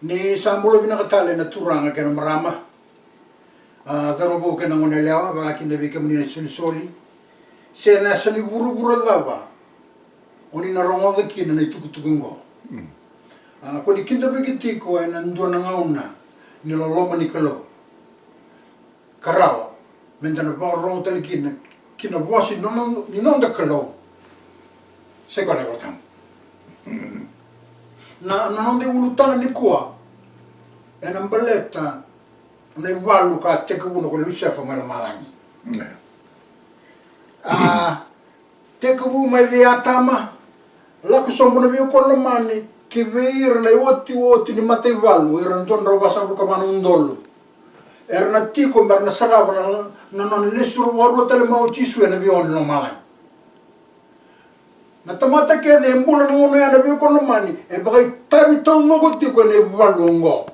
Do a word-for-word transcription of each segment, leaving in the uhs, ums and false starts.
Ni sa bula vinaka tale na turaga kei na marama, a, cauravou kei na goneyalewa, vaka kina vei kemuni na isolisoli. Se na yasa ni vuravura cava o ni na rogoca kina na itukutuku oqo. A, ko ni kidavaki tiko ena dua na gauna ni loloma ni Kalou, ka rawa meda na vakarorogo tale kina ki na vosa ni noda, ni noda Kalou. Sa i koya na iVolatabu. Na, na noda iulutaga nikua ena baleta na ivalu ka tekivuna ko Lusefa mai lomalagi. A, tekivu mai vei Atama, lako sobu na veiwekani lomani ki vei ira na iotioti ni mataivalu, ira dua na drau vasagavulu ka va na udolu. Era na tiko mera na sarava na, na nona lesu vakarua tale mai o Jisu ena veiwekani lomalagi. Na tamata kece e bula na gauna ya na veiwekani lomani e vakaitavi taucoko tiko ena ivalu oqo.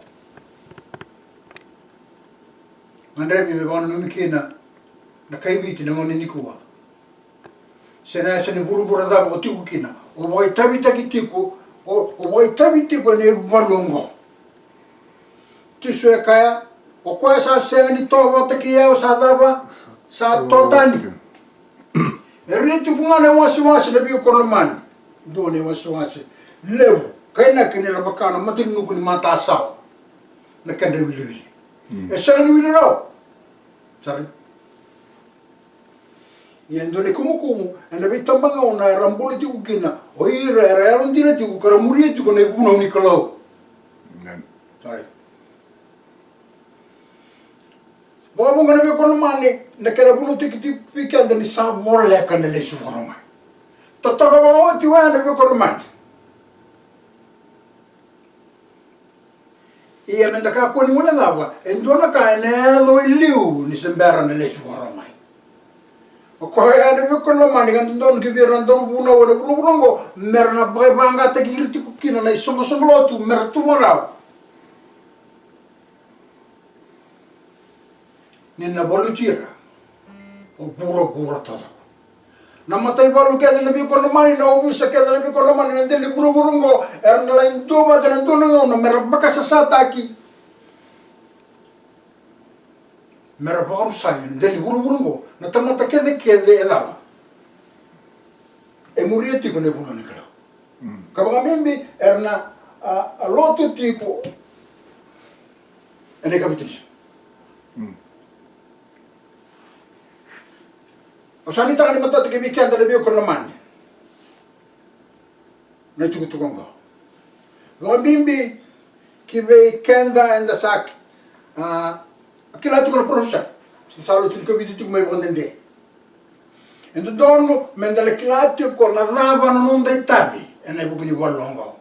Gadrevi me vakananumi kina na kai Viti na gauna nikua. Se na yasa ni vuravura cava o tiko kina, o vakaitavitaki tiko, o, o vakaitavi tiko ena ivalu oqo. Jisu e kaya, o koya sa sega ni to vata kei au sa cava, sa to tani. E ria tiko ga na iwasewase na veiwekani lomani. Dua na iwasewase levu, kainaki ni ra vaka na matanuku ni matasawa na kedra iwiliwili. E sega ni wili rawa. Sa raica. Ia e dua na ikumukumu ena veitabagauna era bula tiko kina o ira era yalodina tiko ka ra muria tiko na ivunau ni Kalou. Sa raica. Vakavuqa na veiwekani lomani na kena vunautaki tiko vei keda ni sa voleka na lesu vakarua mai. Totoka vakaoti oya na veiwekani lomani. Ia meda kakua ni guilecava e dua na ka ena yaco e liu ni se bera na lesu vakarua mai. O koya na veiwekani lomani ka dodonu ki vei ira na dauvunau ena vuravura oqo, mera na vakaivaqataki ira tiko kina na isoqosoqo lotu mera tu vakarau. Ni na valuti ira o vuravura taucoko. Na mataivalu kece na veiwekani lomani, na ovisa kece na veiwekani lomani, na dela ni vuravura oqo, era na lai duavata ena dua na gauna mera vakasasataki, mera vakarusai ena dela ni vuravura oqo na tamata kecekece e cava, e muria tiko na ivunau ni Kalou. Ka vakabibi era na, a, a lotu tiko ena ikavitu ni siga. Au sa nuitaka ni matata ki vei keda na veiwekani lomani na itukutuku oqo. Vakabibi ki vei keda eda sa, a, kila tiko na parofisai. Sa lotu ni kavitu tiko mai vakadede. E dodonu meda na kila tiko na cava na noda itavi ena vuku ni valu oqo.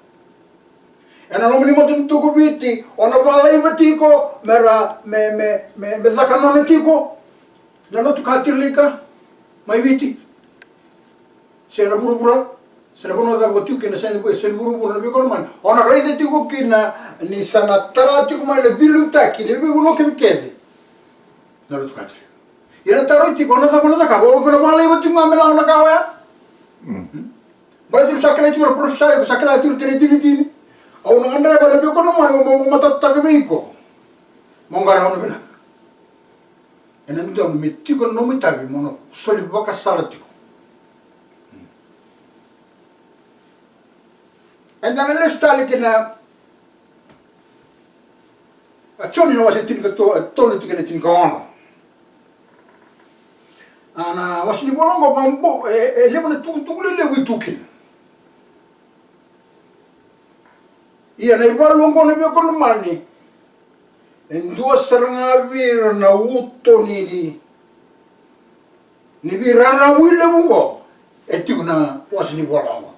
Ena loma ni matanitu ko Viti, o na vakalaiva tiko mera, me, me, me, me caka nona tiko na lotu Katilika mai Viti. Se na vuravura, se na vanua cava ko tiko kina, se na, se na vuravura na veiwekani lomani, o na raica tiko kina ni sa na tara tiko mai na veiliutaki ni veivanua kecekece na lotu Katilika. Ia na taro e tiko, o na cava o na cakava? O iko na vakalaiva tiko ga me lako na ka oya? Baleta ni sa kila tiko na parofisai, ko sa kila tiko na kena itinitini. Au na gadreva na veiwekani lomani mo, mo matatataka vei iko. Mo qarauna vinaka. Ena dodonu me tiko na nomu itavi mo na soli vakasala tiko. Eda na lesu tale kina a Joni na wase tinikatolu, e tolu tiko ena tinikaono. A na wase ni vola oqo, e, e levu na tukutuku lelevu e tu kina. Ia na ivalu oqo na veiwekani lomani, e dua sara ga vei ira na uto ni, ni, ni veiraravi levu oqo e tiko na wase ni vola oqo.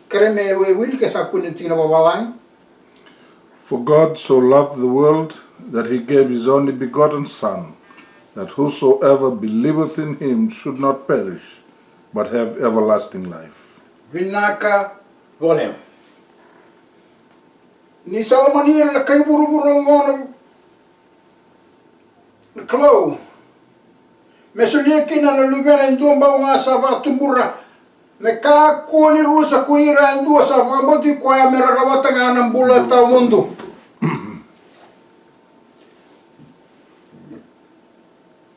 Kere me wili ke sa kune tikina vavalagi. For God so loved the world that he gave his only begotten Son, that whosoever believeth in him should not perish, but have everlasting life. Vinaka vakalevu. Ni sa lomani ira na kai vuravura oqo na, na Kalou, me solia kina na Luvena e dua bau ga sa vakatubura Me kakua ni rusa ko ira e dua sa vakabauti koya me ra rawata ga na bula tawamudu.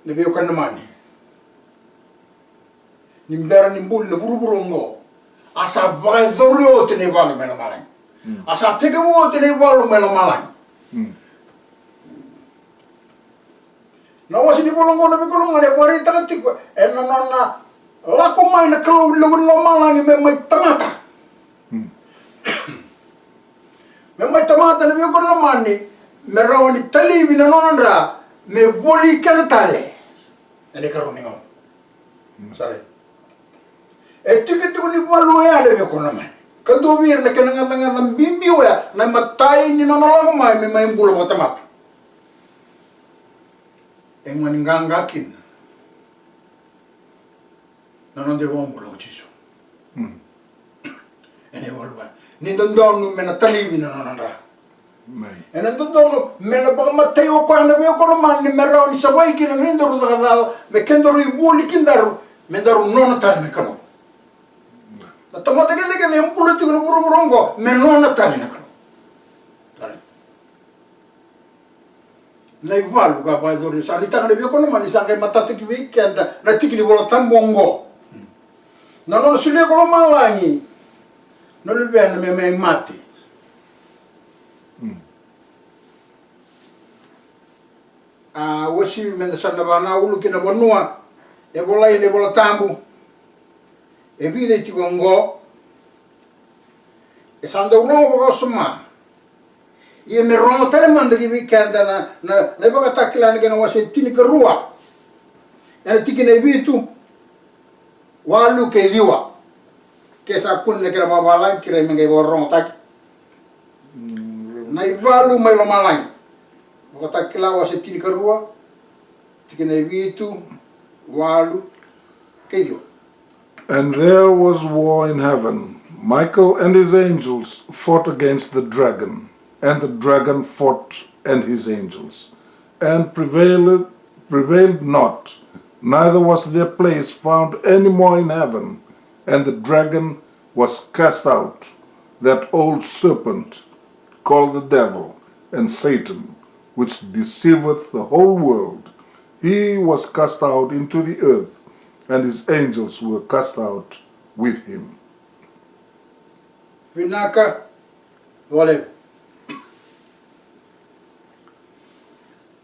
Na veiwekani lomani, ni bera ni buli na vuravura oqo, a sa vakayacori oti na ivalu mai lomalagi. A sa tekivu oti na ivalu mai lomalagi. Na wase ni vola oqo, na veiwekani lomani, e vakaraitaka tiko ena nona lako mai na Kalou lewe ni lomalagi me mai tamata. Me mai tamata, na veiwekani lomani, me rawa ni talevi na nona dra me voli keda tale ena ikarua ni gauna. Sa rai. E tiko tiko ni valu oya, na veiwekani lomani. Ka dua vei ira na kena gacagaca bibi oya, na imatai ni nona lako mai me mai bula vakatamata. E gone qaqa kina na noda iVakabula ko Jisu. Ena ivalu oya, ni dodonu me na talevi na nona dra. Ena dodonu me na vakamatai o koya, na veiwekani lomani, me rawa ni savai kina na nodaru caka cala, me kedaru ivoli kedaru me daru nona tale na Kalou. Na tamata kece kece e bula tiko na vuravura oqo me nona tale na Kalou. Na ivalu ka vakayacori, sa nuitaka, na veiwekani lomani, sa qai matata ki vei keda na tiki ni Vola Tabu oqo. Na nona solia ko lomalagi na Luvena me mai mate. A uasivi meda sa na vakanau ki na vanua e volai ena iVola Tabu. E vica e tiko oqo e sa dau rogo vakawasoma. Ia me rogo tale mada ki vei keda na, na, na iVakatakila, na kena wase tinikarua, ena tikina e vitu, walu kei ciwa. Ke sa kune na kena vavalagi, kerea me qai vakarorogotaki. Na ivalu mai lomalagi. Vakatakila wase tinikarua, tikina e vitu, walu kei ciwa. And there was war in heaven. Michael and his angels fought against the dragon, and the dragon fought and his angels, and prevailed, prevailed not, neither was their place found any more in heaven. And the dragon was cast out, that old serpent, called the devil and Satan, which deceiveth the whole world. He was cast out into the earth, and his angels were cast out with him. Vinaka vakalevu.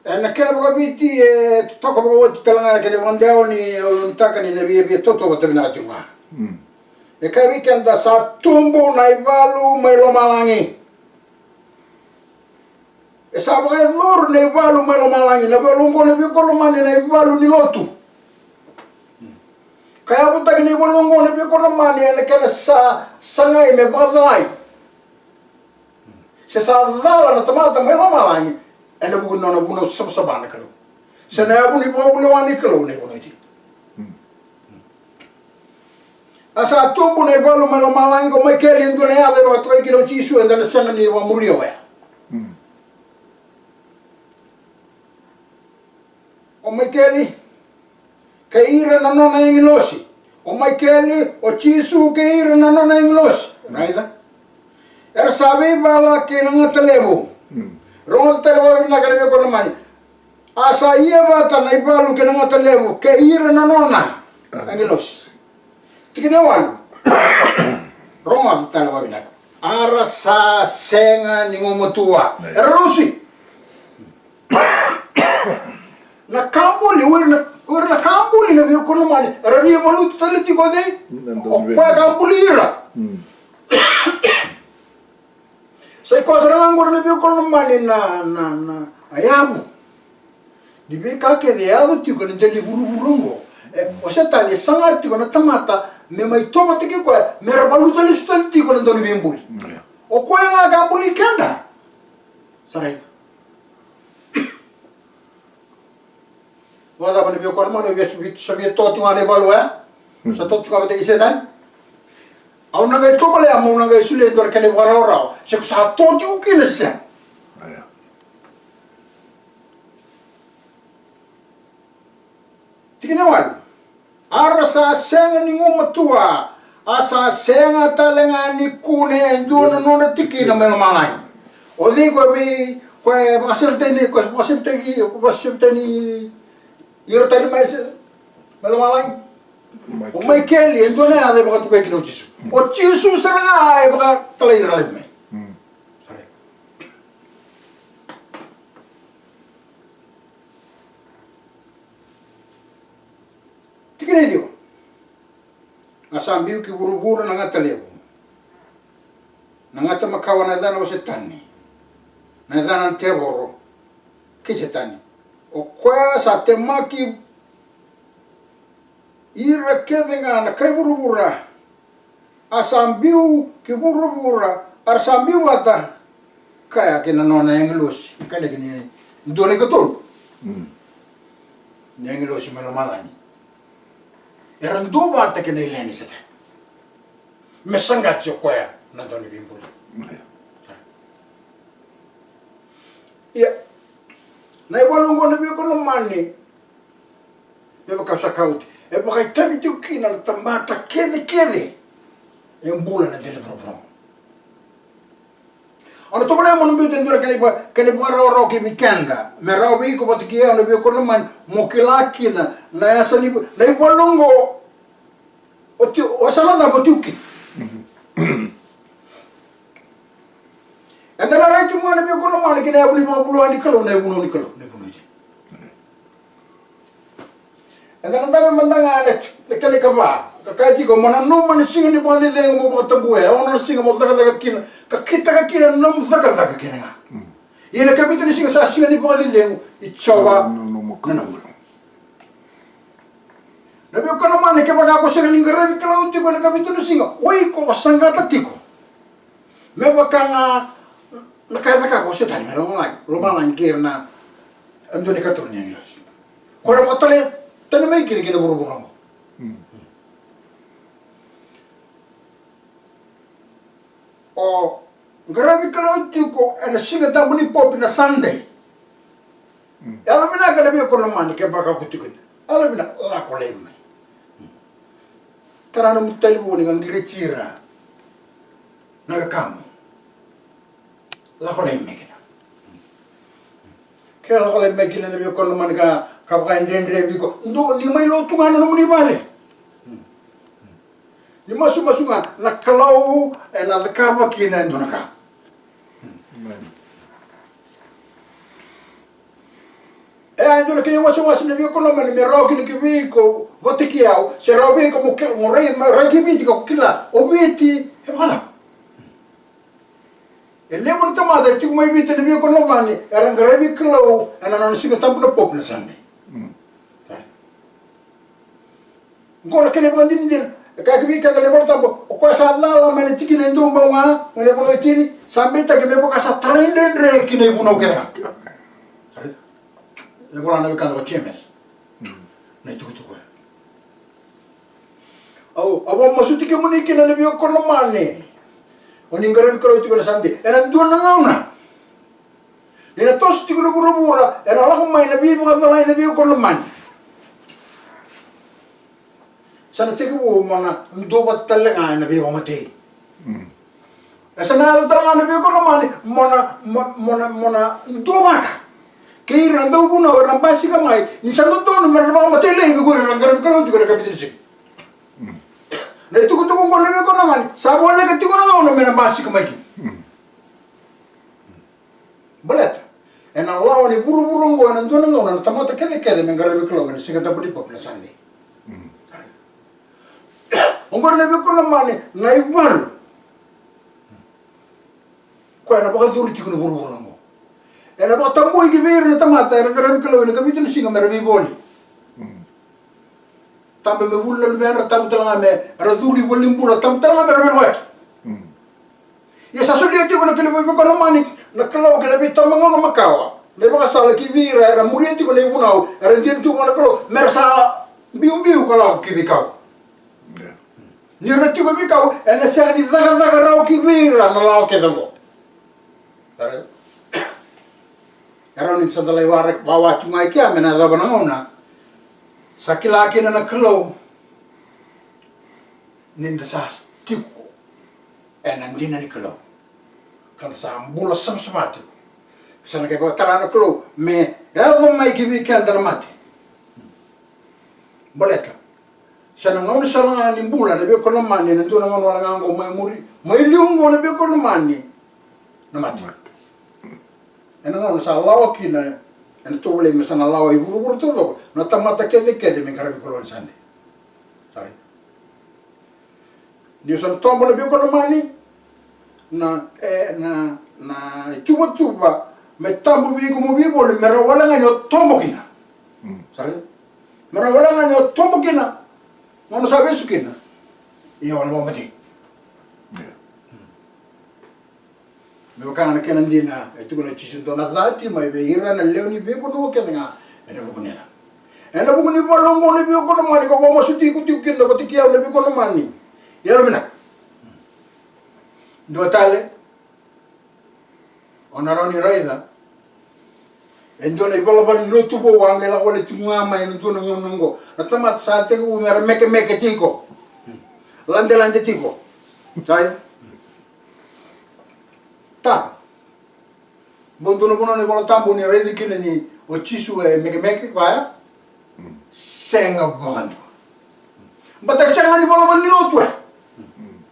Ena kena vakaviti, e totoka vakaoti tale ga na kena vakadewa, ni au nuitaka ni na via, via tautauvata vinaka tiko ga. E kaya vei keda sa tubu na ivalu mai lomalagi. E sa vakayacori na ivalu mai lomalagi, na ivalu oqo, na veiwekani lomani, na ivalu ni lotu. Ka yavutaki na ivalu oqo, na veiwekani lomani, ena kena sa sagai me vakacalai se sa cala na tamata mai lomalagi ena vuku ni nona vunau savasava na Kalou, se na yavu ni vakavulewa ni Kalou na ivanua e tiko. A sa tubu na ivalu mai lomalagi. Ko Maikeli e dua na yaca e vakatokai kina o Jisu, eda na sega ni vakamuria oya. O Maikeli kei ira na nona agilosi. O Maikeli, o Jisu kei ira na nona agilosi. Raica. Era sa veivala kei na gata levu. Rogoca tale vakavinaka, na veiwekani lomani. A sa ia vata na ivalu kei na gata levu kei ira na nona agilosi. Tikina e walu. Rogoca tale vakavinaka. A ra sa sega ni gumatua. Era lusi. Na ka buli, o ira na, o ira na ka buli, na veiwekani lomani, era via valuta tale tiko o cei? O koya ka buli ira. Sa i koya sara ga oqori, na veiwekani lomani, na, na, na, a yavu ni veika kece e yaco tiko ena dela ni vuravura oqo. E, o Setani e saga tiko na tamata me mai tovotaki koya, me ra valuta lesu tale tiko na dau ni veibuli. O koya ga ka buli keda. Sa raica. Vakacava, na veiwekani lomani, o via, sa via to tiko ga na ivalu oya? Sa to tiko ga vata kei Setani? Au na qai tovolea meu na qai solia e dua na kena ivakarawarawarawa se ko sa to tiko kina se sega. Tikina e walu. A ra sa sega ni gumatua, A sa sega tale ga ni kune e dua na nodra tikina mai lomalagi. O cei ko e vei, ko e vakasevitaki, ko e vakasevitaki, ko e vakasevitaki ira tani mai se, mai lomalagi? O Maikeli. O Maikeli, e dua na yaca e vakatokai kina o Jisu. Mm. O Jisu sara ga e vakatalai ira laivi mai. Mm. Sara. Tikina e ciwa. A sa biu ki vuravura na gata levu, na gata makawa, na yacana o Setani, na yacana na tevoro kei Setani, o koya sa temaki ira kece ga na kai vuravura. A sa biu ki vuravura, a ra sa biu vata, kaya kei na nona agilosi, kaya kina e dua na ikatolu. Mm. Na agilosi mai lomalagi. Era duavata kei na ileani Setani me saqati o koya na dauveibuli. Ia, na ivalu oqo na veiwekani lomani, me vaka au sa kaya oti, e vakaitavi tiko kina na tamata kecekece e bula na dela vuravura. Au na tovolea mo na biuta e dua na kena iva, kena ivakarawarawa kei vei keda, me rawa vei iko vata kei au na veiwekani lomani, mo kila kina na yasa ni, na ivalu oqo. Oti, o yasa na cava o tiko kina? Eda na rai tu ga na veiwekani lomani ki na yavu ni vakavuluai ni Kalou, na ivunau ni Kalou, na ivunau i Eda na dabe mada ga na kena ikava, ka kaya tiko mo nanuma na siga ni vakacecegu mo vakatabuya, e ono na siga mo cakacaka kina, ka kitaka kina na nomu cakacaka kece ga. Mm. Ia na ikavitu ni siga sa siga ni vakacecegu i Jiova na nomu Kalou. Na veiwekani lomani, kevaka ko sega ni qaravi Kalou tiko ena ikavitu ni siga, o iko o saqata tiko. Me vaka ga na ka e cakava o Setani mai lomalagi, lomalagi kei ira na dua na ikatolu ni agilosi. Ko ra vakatalai tani mai kina ki na vuravura oqo. Mm. O qaravi Kalou tiko ena Siga Tabu ni Pope na Sunday. Mm. Yalovinaka na veiwekani lomani, kevaka ko tiko kina, yalovinaka, lako laivi mai. Mm. Tara nomu talevoni ka qiriti ira na wekamu. Lako laivi mai kina. Ke lako laivi mai kina na veiwekani lomani ka, ka vakaidredre vei iko, dou ni mai lotu ga na nomuni vale. Ni masumasu ga, na Kalou ena cakava kina e dua na ka. Amen. E a e dua na kena iwasewase na veiwekani lomani, me rawa kina ki vei iko vata kei au, se rawa vei iko mo kila, mo rai, mo rai ki Viti ka kila o Viti e vakacava. E levu na tamata e tiko mai Viti na veiwekani lomani era qaravi Kalou ena nona Siga Tabu na Pope na Sunday. Mm. Oqo na kena ivakadinadina, e kaya ki vei keda na iVolatabu, o koya sa cala mai na tikina e dua bau ga mai na iVolatabu e tini, sa beitaki me vaka sa talaidredre ki na ivunau kece ga. E vola na wekada ko James. Mm. Na itukutuku ya. Au, au vakamasuti kemuni kina na veiwekani lomani. O ni qaravi Kalou tiko na Sunday, ena dua na gauna. Ni na toso tiko na vuravura, ena lako mai na veivakacalai na veiwekani lomani. Sa na tekivu mo na duavata tale ga ena veivakamatei. Mm. E sa na yaco tale ga na veiwekani lomani mo na, mo, mo na, mo na duavata kei ira na dauvunau era na basika mai, ni sa dodonu me ra vakamatei laivi ko ira era qaravi Kalou tiko ena ikavitu ni siga. Mm. Na itukutuku oqo na veiwekani lomani, sa voleka tiko na gauna me na basika mai kina. Mm. Baleta ena lawa ni vuravura oqo ena dua na gauna na tamata kecekece me qaravi Kalou ena Siga Tabu ni Pope na Sunday. Mm. Oqori na veiwekani lomani, na ivalu koya ena vakacuru tiko na vuravura oqo. Ena vakatabui ki vei ira na tamata era qaravi Kalou ena ikavitu ni siga me ra veivoli. Mm. Tabe me vuli na luvedra, tabu tale ga me ra curu i valenibula, tabu tale ga me ra veilewaki. Mm. Ia sa solia tiko na kena veiwekani lomani na Kalou kei na veitabagauna makawa na ivakasala ki vei ira era muria tiko na ivunau era dina tu vua na Kalou, me ra sa biubiu ka lako ki veikau. Yeah. Ni ra tiko e veikau, ena sega ni cakacaka rawa ki vei ira na lawa kece oqo. E rawa ni sa da lai wawa tu ga i kea me na yacova na gauna sa kila kina na Kalou ni da sa tiko ena dina ni Kalou, ka da sa bula savasava tiko. Sa na qai vakatara na Kalou me yaco mai ki vei keda na mate. Baleta sa na gauna sara ga ni bula na veiwekani lomani ena dua na gauna wale ga oqo mai muri, mai liu oqo na veiwekani lomani na mate. Ena gauna sa lawa kina, ena tovolei me sa na lawa i vuravura taucoko na tamata kecekece me qaravi Kalou ena Sade. Sa raica? Ni o sa na tobo na veiwekani lomani, na, e, na, na ituvatuva me tabu vei iko mo veivoli, me rawa wale ga ni o tobo kina. Mm. Sa raica? Me rawa wale ga ni o tobo kina. Gauna sa vesu kina, ia o na vakamatei. Ia. Me vaka ga na kena dina e tukuna o Jisu, dou na cati mai vei ira na lewe ni veivanua kece ga ena vuku ni yaca. Ena vuku ni valu oqo na veiwekani lomani, ka vakamasuti iko tiko kina vata kei au na veiwekani lomani. Yalovinaka. Dua tale, o na rawa ni raica e dua na ivalavala ni lotu vou a qai lako wale tiko ga mai ena dua na gauna oqo. Na tamata sa tekivu mera mekemeke tiko, ladelade tiko. Sa raica? Ta. Bau dua na vanua na iVola Tabu ni raici kina ni o Jisu e mekemeke vaya? Mm. Sega vakadua. Baleta e sega ni valavala ni lotu e. Mm.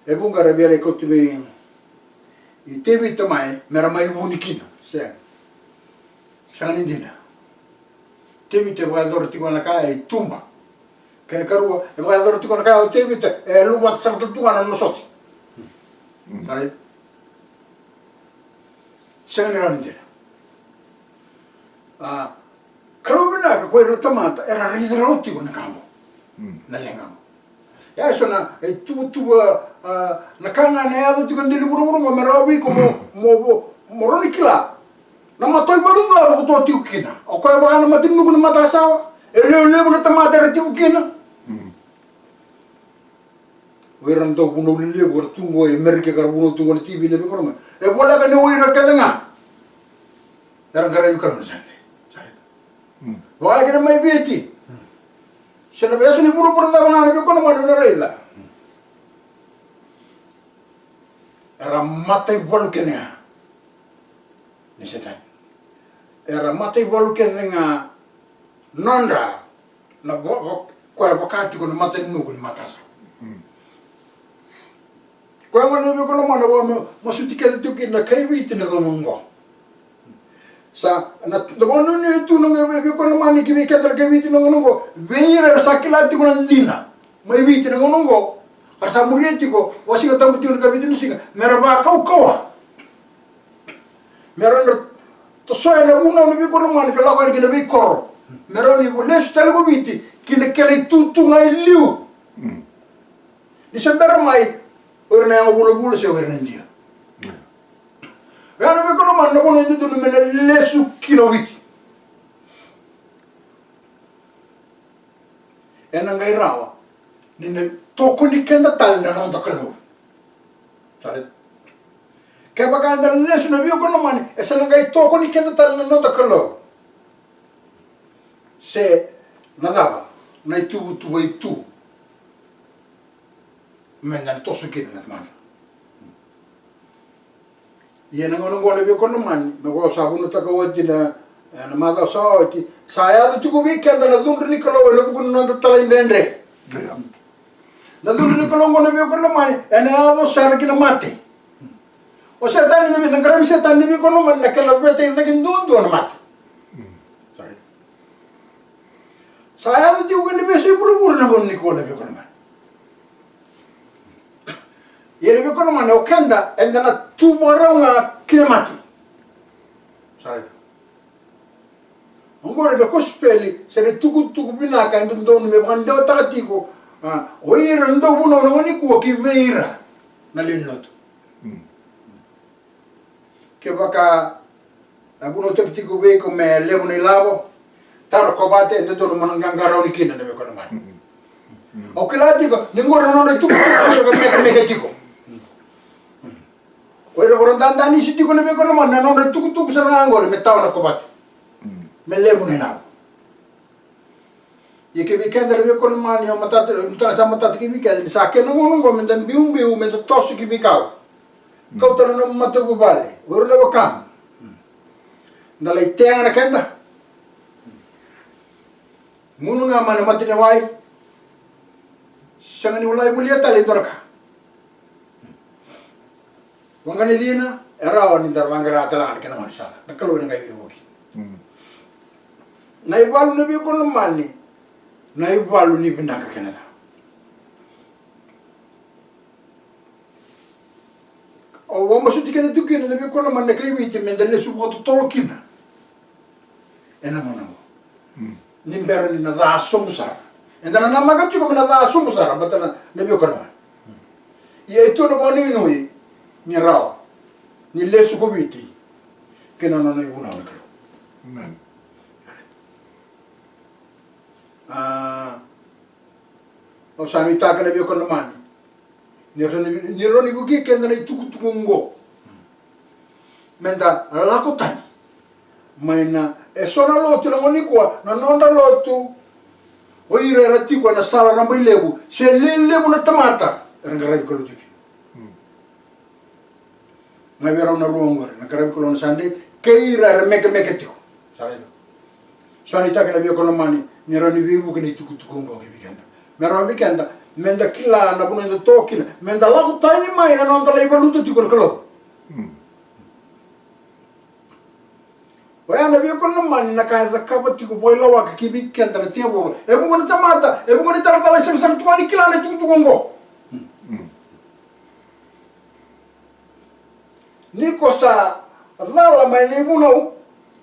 E vuqa era via lai kauta vei Tevita mai mera mai vuni kina. Sega. Sega ni dina. Tevita e vakayacora tiko na ka e tuba. Kena karua, e vakayacora tiko na ka o Tevita e luvata sara tu ga na nona sote. Mm. Sa raica? Sega ni rawa ni dina. A, Kalou vinaka, ko ira na tamata era raica rawa tiko na ka oqo. Mm. Na leqa oqo. Ia e so na, e, tuvatuva, a, na ka ga na yaco tiko e dela ni vuravura oqo me rawa vei iko mo, mo, mo, mo rawa ni kila na mataivalu cava koto tiko kina. O koya vaka na matanuku ni matasawa, e levulevu na tamata era tiko kina. Mm. O ira na dauvunau lelevu era tu qo e Amerika, ka ra vunau tu qo na T V, na veikoroma. E voleka ni o ira kece ga era qaravi Kalou ena Sade. Sa raica? Mm. Vaka kina mai Viti. Se na veiyasa ni vuravura cava ga na veiwekani lomani o na raica, era mataivalu kece ga ni Setani. Era mataivalu kece ga nodra, na vo-, vo-, koya vaka tiko na matanuku ni matasawa. Mm. Koya gona na veiwekani lomani au vakamasuti keda tiko kina na kai Viti na gauna oqo. Sa na, na vakanuinui tu na veiwekani lomani ki vei keda na kai Viti na gauna oqo. Vei ira era sa kila tiko na dina mai Viti na gauna oqo, ka ra sa muria tiko, vakasigatabu tiko na kai Viti na siga, mera vakaukauwa. Mera na tosoya na vunau na veiwekani lomani ka lako yani ki na veikoro. Mera na lesu tale ko Viti ki na kena itutu ga e liu. Mm. Ni se bera mai o ira na yago vulavula se o ira na Idia. Mm. Oya na veiwekani lomani na vanua e dodonu me na lesu kina o Viti. Ena qai rawa ni na tokoni keda tale na noda Kalou. Sa raica? Kevaka eda na lesu na veiwekani lomani, e sa na qai tokoni keda tale na noda Kalou. Se na cava na ituvatuva e tu me na toso kina na tamata. Ia na gauna oqo na veiwekani lomani, me vaka au sa vunautaka oti na, e, na macawa sa oti, sa yaco tiko vei keda na cudru ni Kalou ena vuku ni noda talaidredre. Ia. Na cudru ni Kalou oqo na veiwekani lomani ena yaco sara ki na mate. O Setani na vei-, na qaravi Setani na veiwekani lomani na kena veta i cake duadua na mate. Mm. Sa raica? Sa yaco tiko kina veiyasai vuravura na gauna nikua na veiwekani lomani. Ia na veiwekani lomani, o keda eda na tu vakarau ga ki na mate. Sa raica? Oqori na kosipeli se na itukutuku vinaka e dodonu me vakadewataka tiko, a, o ira na dauvunau na gauna nikua ki vei ira na lewe ni lotu. Mm. Kevaka a vunautaki tiko vei iko me levu na ilavo, tara kovate, e dodonu mo na qaqarauni kina na veiwekani lomani. Mm. Au kila tiko ni qori na nodra itukutuku, ira ka mekemeke tiko. O ira ko ra dadanisi tiko na veiwekani lomani, na nodra itukutuku sara ga qori me tawa na kovate. Mm. Me levu na ilavo. Ia kei vei keda na veiwekani lomani, au matata, au tara sa matata kei vei keda ni sa kena gauna oqo meda biubiu, meda toso ki veikau. Kauta na nomu matavuvale, o ira na wekamu. Da lai tea ga na keda. Gunu ga mai na mata ni wai. Sega ni lai volia tale e dua na ka. Waqa ni cina, e rawa ni da vaqara tale ga na kena gaunisala. Na Kalou ena qai veivuke. Na ivalu na veiwekani lomani, na ivalu ni vinaka kei na ca. Au vakamasuti keda tiko kina na veiwekani lomani, na kai Viti, meda lesu vakatotolo kina ena gauna oqo. Ni bera ni na ca sobu sara. Eda na namaka tiko me na ca sobu sara, baleta na, na veiwekani lomani. Ia e tu na vakanuinui ni rawa ni lesu ko Viti kei na nona ivunau na Kalou. A, au sa nuitaka na veiwekani lomani ni rawa ni, ni rawa ni vukei keda na itukutuku oqo. Meda lako tani mai na, e so na lotu ena gauna nikua, na nodra lotu, o ira era tiko ena sala rabailevu se lelevu na tamata era qaravi Kalou tiko kina. Mai vei rau na rua oqori, na qaravi Kalou na Sade kei ira era mekemeke tiko. Sa raica. Sa nuitaka na veiwekani lomani ni rawa ni veivuke na itukutuku oqo kei vei keda. Me rawa vei keda meda kila na vanua eda tu kina, meda lako tani mai na noda lai valuta tiko na Kalou. Oya na veiwekani lomani na ka e cakava tiko vakailawaki kei vei keda na tevoro. E vuqa na tamata, e vuqa na italatala e sega sara tu ga ni kila na itukutuku oqo. Ni ko sa cala mai na ivunau,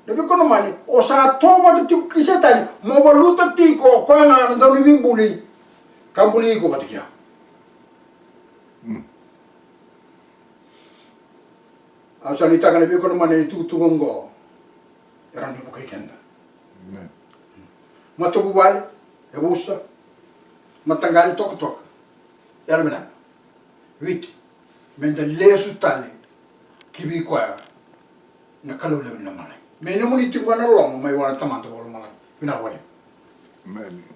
na veiwekani lomani, o sa tovata tiko kei Setani mo valuta tiko o koya ga na Dauniveibuli ka buli iko vata kei au. Au sa nuitaka na veiwekani lomani ni tukutuku oqo e rawa ni vukei keda. Matavuvale, yavusa, mataqali, tokatoka, yalovinaka, Viti, meda lesu tale ki vei koya na Kalou lewe ni lomalagi. Me nomuni tiko na loloma mai vua na Tamada vakalomalagi. Vinaka vakalevu.